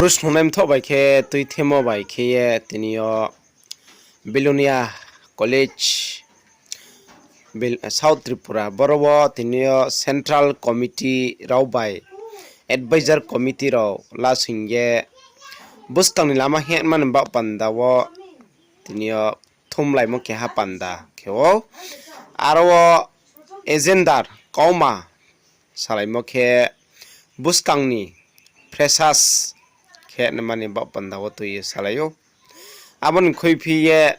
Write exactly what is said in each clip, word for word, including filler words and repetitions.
Snungnai mthoh bai khe tuithemo bai khe ye tini yo Belonia College, South Tripura, boro wo tini yo Central Committee rao bai Advisor Committee rao lasing ye buskang ni lama hingmani baoh panda wo tini yo thumlaimo keha panda khe ou. Aro wo agenda kauma salaimo khe buskang ni freshers khe naimani baoh panda wo tui ye salai ou. Abo ni khuiphi ye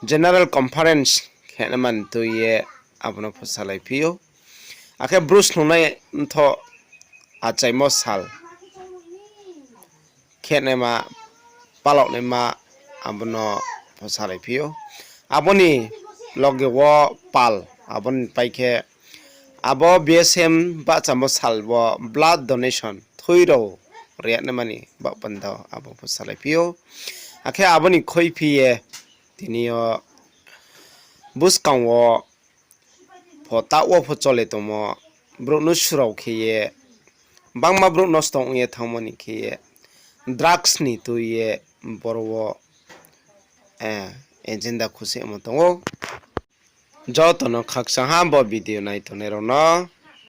General Conference khe naimani tui ye abo no pho salai phi ou. Akhe Bru snungnai mthoh achaimo sal khe naima, palauh naima, abo no pho salai phi ou. Abo ni loge wo pal, abo ni pai khe abo BSM bahchamo sal wo blood donation, thui rao ri naimani baoh panda abo pho salai phi ou. Akhe abo ni khuiphi ye tini yo buskang wo pho taoh wo pho chole tongmo, brouh no surao khe ye, bangma brouh nosto ong ye thanngmo ni khe ye, drugs ni tui ye boro wo agenda khusehmo tong ou. Joto no khakchang ha bo video nai tongnai rao no.